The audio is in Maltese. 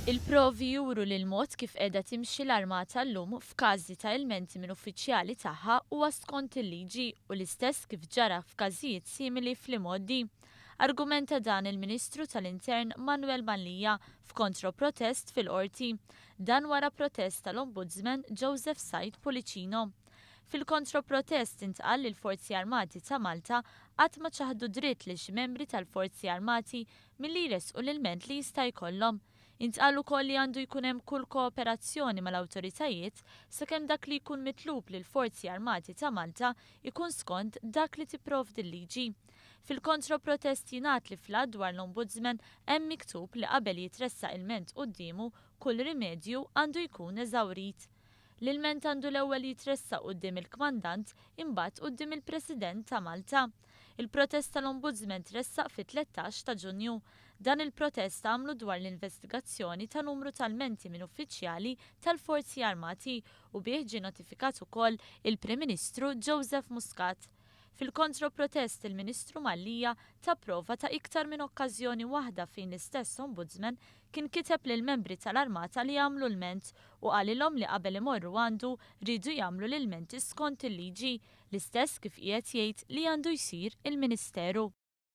Il-provi juru li l-mod kif qiegħda timxi l-Armata llum f'każi ta' ilmenti minn uffiċjali tagħha huwa skont il-liġi u l-istess kif ġara f'każijiet simili fl-imgħoddi. Argumenta dan il-Ministru tal-Intern Manuel Mallia f'kontroprotest fil-Qorti. Dan wara protest tal-Ombudsman Joseph Said Pullicino. Fil-kontroprotest intqal li l-Forzi Armati ta' Malta qatt ma ċaħdu dritt lil xi membri tal-Forzi Armati milli jressqu l-ilment li jista' jkollhom. Intqal ukoll li għandu jkun hemm kull kooperazzjoni mal-awtoritajiet sakemm dak li jkun mitlub lill-Forzi Armati ta' Malta jkun skont dak li tipprovdi l-liġi. Fil-kontroprotest jingħad li fl-Att dwar l-Ombudsman hemm miktub li qabel jitressaq ilment quddiemu kull rimedju għandu jkun eżawrit. L-ilment għandu l-ewwel jitressaq quddiem il-kmandant imbagħad quddiem il-President ta' Malta. Il-protest tal-Ombudsman tressaq fit-13 ta' Ġunju. Dan il-protest għamlu dwar l-investigazzjoni ta' numru ta' lmenti minn uffiċjali tal-Forzi Armati u bih ġie notifikat ukoll il-Prim Ministru Joseph Muscat. Fil-kontroprotest il-Ministru Mallia ta prova ta' iktar minn okkażjoni waħda fejn l-istess Ombudsman kien kiteb lill-membri tal-Armata li għamlu lment u qalilhom li qabel imorru għandu riedu jagħmlu l-ilmenti skont il-liġi, l-istess kif qiegħed jgħid li għandu jsir il-Ministeru.